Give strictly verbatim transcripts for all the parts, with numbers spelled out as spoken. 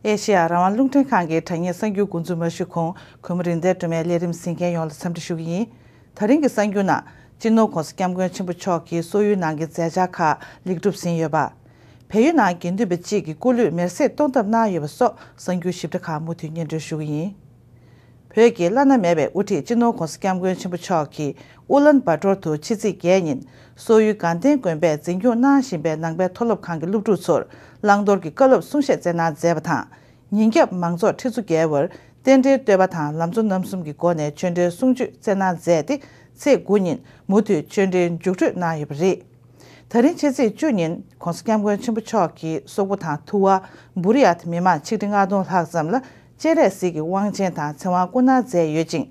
ཨེ་ཤེ་ཡ་རང་དབང་རླུང་འཕྲིན་ཁང་གི་དྲ་བརྙན་གསར་འགྱུར་འགོ་འཛུགས་མ་ཞུས་གོང་གུས་མོ་རིག་ལྡན་སྒྲོལ་མའི་ལས་རིམ་གཟིགས་མཁན་ཡོངས་ལ་འཚམས་འདྲི་ཞུ་གི་ཡིན། ད་རིང་གི་གསར་འགྱུར་ནང་སྤྱི་ནོར་༸གོང་ས་༸སྐྱབས་མགོན་ཆེན་པོ་མཆོག་གིས་སོག་ཡུལ་ནང་གི་མཛད་འཆར་ཁག་ལེགས་གྲུབ་ཟིན་ཡོད་པ། བལ་ཡུལ་ནང་དགེ་འདུན་པ་གཅིག་གི་སྐུ་ལུས་མེར་སྲེག་གཏོང་ཐབས་གནང་ཡོད་པ་སོགས་གསར་འགྱུར་ཞིབ་ཕྲ་ཁག་མུ་མཐུད་སྙན་སྒྲོན་ཞུ་གི་ཡིན། བོད་ཀྱི་བླ་ན་མེད་པའི་དབུ་ཁྲིད་སྤྱི་ནོར་༸གོང་ས་༸སྐྱབས་མགོན་ཆེན་པོ་མཆོག་གིས་ཨུ་ལན་བྷ་ཏོར་དུ་ཕྱི་ཚེས་བརྒྱད་ཉིན་སོག་ཡུལ་དགའ་ལྡན་དགོན་པས་འཛིན་སྐྱོང་གནང་བཞིན་པའི་ནང་པའི་མཐོ་སློབ་ཁང་གི་སློབ་ཕྲུག་ཚོར་བླང་དོར་གྱི་བཀའ་སློབ་གསུང་བཤད་སྩལ་གནང་མཛད་པ་དང་། ཉིན་རྒྱབ་མང་ཚོགས་ཁྲི་ཚོ་བརྒལ་བར་རྟེན་འབྲེལ་བསྟོད་པ་དང་ལམ་གཙོ་རྣམ་གསུམ་གྱི་སྒོ་ནས་ཆོས་འབྲེལ་གསུང་ཆོས་སྩལ་གནང་མཛད་དེ། ཚེས་དགུ་ཉིན་མུ་མཐུད་ཆོས་འབྲེལ་མཇུག་གྲོལ་གནང་ཡོད་པ་རེད། ད་རིང་ཕྱི་ཚེས་བཅུ་ཉིན་༸གོང་ས་༸སྐྱབས་མགོན་ཆེན་པོ་མཆོག་གིས་སོག་པོ་དང་ཐུ་བ། འབུ་རི་ཡ་ཐི་མི་མང་ཆིག་ཁྲི་ལྔ་སྟོང་ལྷག་ཙམ་ལ་སྤྱན་རས་གཟིགས་ཀྱི་དབང་ཆེན་དང་ཚེ་དབང་བསྐུར་གནང་མཛད་ཡོད་ཅིང་།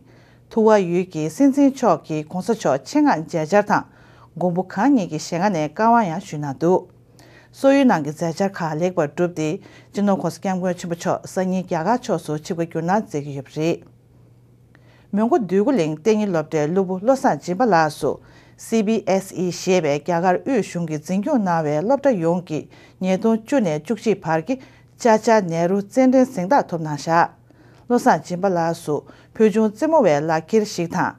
ཐུ་བ་ཡུལ་གྱི་སྲིད་འཛིན་མཆོག་གིས་༸གོང་ས་མཆོག་ཆེད་མངགས་མཇལ་བཅར་དང་། མགོན་པོ་གང་ཉིད་ཀྱི་ཞལ་སྔ་ནས་བཀའ་དབང་ཡང་ཞུས་གནང་འདུག་སོག་ཡུལ་ནང་གི་མཛད་འཆར་ཁག་ལེགས་པར་གྲུབ་སྟེ། སྤྱི་ནོར་༸གོང་ས་༸སྐྱབས་མགོན་ཆེན་པོ་མཆོག་སང་ཉིན་རྒྱ་གར་ཕྱོགས་སུ་ཆིབས་ཁ་བསྒྱུར་གནང་མཛད་ཀྱི་ཡོད་པ་རེད། མོན་གྷོ་འདོད་རྒུ་གླིང་གཏན་ཉིན་སློབ་གྲྭའི་སློབ་བུ་བློ་བཟང་སྦྱིན་པ་ལགས་སུ། སི་བི་ཨེས་ཨི་ཞེས་པའི་རྒྱ་གར་དབུས་གཞུང་གིས་འཛིན་སྐྱོང་གནང་བའི་སློབ་གྲྭ་ཡོངས་ཀྱི་ཉིས་སྟོང་བཅུ་ནས་བཅུ་གཅིག་བར་གྱི་ཅཱ་ཅཱ་ནེ་རུ་རྩེད་འགྲན་གཟེངས་རྟགས་ཐོབ་གནང་བཞག་བློ་བཟང་སྦྱིན་པ་ལགས་སུ་ཕུལ་བྱུང་རྩེད་མོ་བའི་ལག་ཁྱེར་ཞིག་དང་།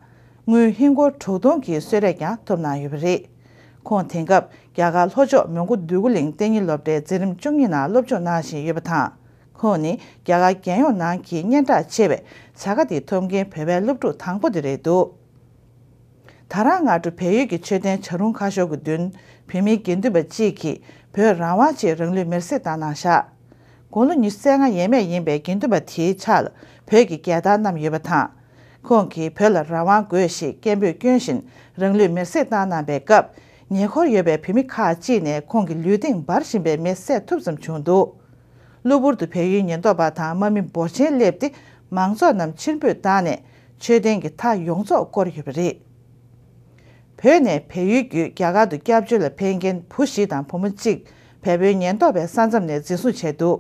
དངུལ་ཧིན་སྒོར་དྲུག་སྟོང་གི་གསོལ་རས་ཀྱང་ཐོབ་གནང་ཡོད་པ་རེད། ཁོང་དེང་སྐབས་རྒྱ་གར་ལྷོ་ཕྱོགས་མོན་གྷོ་འདོད་རྒུ་གླིང་གཏན་ཉིན་སློབ་གྲྭའི་འཛིན་རིམ་བཅུ་གཉིས་ནང་སློབ་སྦྱོང་གནང་བཞིན་ཡོད་པ་དང་། ཁོང་ནི་རྒྱ་གར་རྒྱལ་ཡོངས་ནང་གི་སྙན་གྲགས་ཆེ་བའི་བྱ་དགའ་དེ་ཐོབ་མཁན་བོད་པའི་སློབ་ཕྲུག་དང་པོ་དེ་རེད་འདུག་ད་རང་སྔ་དྲོ་བལ་ཡུལ་གྱི་མཆོད་རྟེན་བྱ་རུང་ཁ་ཤོར་གྱི་མདུན་བོད་མིའི་དགེ་འདུན་པ་གཅིག་གིས་བོད་རང་དབང་ཆེད་རང་ལུས་མེར་སྲེག་བཏང་གནང་བཞག་དགུང་ལོ་ཉི་ཤུ་རྩ་ལྔ་ཡས་མས་ཡིན་པའི་དགེ་འདུན་པ་དེའི་ཕྱག་ལ་བོད་ཀྱི་རྒྱལ་དར་བསྣམས་ཡོད་པ་དང་། ཁོང་གིས་བོད་ལ་རང་དབང་དགོས་ཞེས་སྐད་འབོད་བསྐྱོན་བཞིན་རང་ལུས་མེར་སྲེག་བཏང་གནང་པའི་སྐབས། ཉེ་འཁོར་ཡོད་པའི་བོད་མི་ཁག་ཅིག་ནས་ཁོང་གི་ལུས་སྟེང་འབར་བཞིན་པའི་མེ་བསད་ཐུབ་ཙམ་བྱུང་འདུག་གློ་བུར་དུ་བལ་ཡུལ་ཉེན་རྟོག་པ་དང་དམག་མི་འབོར་ཆེན་སླེབས་ཏེ། མང་ཚོགས་རྣམས་ཕྱིར་འབུད་བཏང་ནས། མཆོད་རྟེན་གྱི་མཐའ་ཡོངས་རྫོགས་བསྐོར་ཡོད་པ་རེད། བོད་ནས་བལ་ཡུལ་བརྒྱུད་རྒྱ་གར་དུ་སྐྱབས་བཅོལ་ལ་ཕེབས་མཁན་བུ་བཞི་དང་བུ་མོ་གཅིག་བལ་པོའི་ཉེན་རྟོག་པའི་ས་མཚམས་ནས་འཛིན་བཟུང་བྱས་འདུག་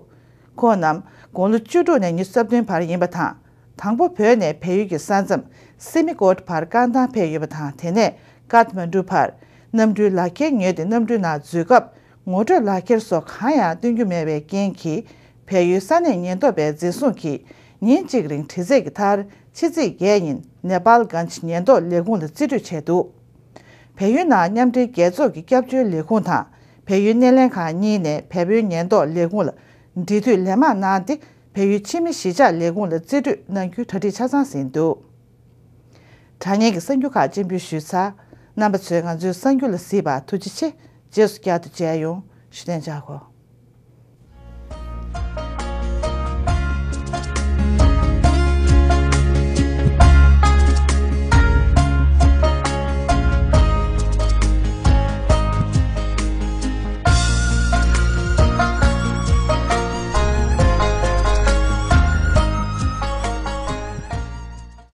ཁོང་རྣམས་དགུང་ལོ་བཅུ་དྲུག་ནས་ཉི་ཤུ་རྩ་བདུན་བར་ཡིན་པ་དང་། དང་པོ་བོད་ནས་བལ་ཡུལ་གྱི་ས་མཚམས་སི་མི་ཀོཊ་བར་བཀག་སྡོམ་ཕེབས་ཡོད་པ་དང་། དེ་ནས་ཀཱཐ་མན་ཌུ་བར་གནམ་གྲུའི་ལག་འཁྱེར་ཉོས་ཏེ་གནམ་གྲུའི་ནང་འཛུལ་སྐབས། ངོ་སྤྲོད་ལག་འཁྱེར་སོགས་གང་ཡང་སྟོན་རྒྱུ་མེད་པའི་རྐྱེན་གྱིས། བལ་ཡུལ་ས་གནས་ཉེན་རྟོག་པས་འཛིན་བཟུང་གིས། ཉིན་གཅིག་རིང་དྲི་རྩད་ཀྱི་མཐར། ཕྱི་ཚེས་བརྒྱད་ཉིན་ནེ་པཱལ་གྷན་ཇི་ཉེན་རྟོག་ལས་ཁུངས་ལ་རྩིས་སྤྲོད་བྱས་འདུག་བལ་ཡུལ་ནང་མཉམ་འབྲེལ་རྒྱལ་ཚོགས་ཀྱི་སྐྱབས་བཅོལ་ལས་ཁུངས་དང་། བལ་ཡུལ་སྣེ་ལེན་ཁང་གཉིས་ནས་བལ་པོའི་ཉེན་རྟོག་ལས་ཁུངས་ལ་འབྲེལ་མཐུད་ལན་མང་གནང་སྟེ། བལ་ཡུལ་ཕྱི་མི་གཞིས་ཆགས་ལས་ཁུངས་ལ་རྩིས་སྤྲོད་གནང་རྒྱུའི་གྲ་སྒྲིག་ཆ་ཚང་ཟིན་འདུག་དྲ་བརྙན་གྱི་གསར་འགྱུར་ཁག་སྤྱན་འབུལ་ཞུས་ཚར། རྣམ་པ་ཚོས་ང་ཚོའི་གསར་འགྱུར་ལ་གཟིགས་པར་ཐུགས་རྗེ་ཆེ། རྗེས་སུ་བསྐྱར་དུ་མཇལ་ཡོང་། ཞུ་གཏན་འཇགས་སྒོ།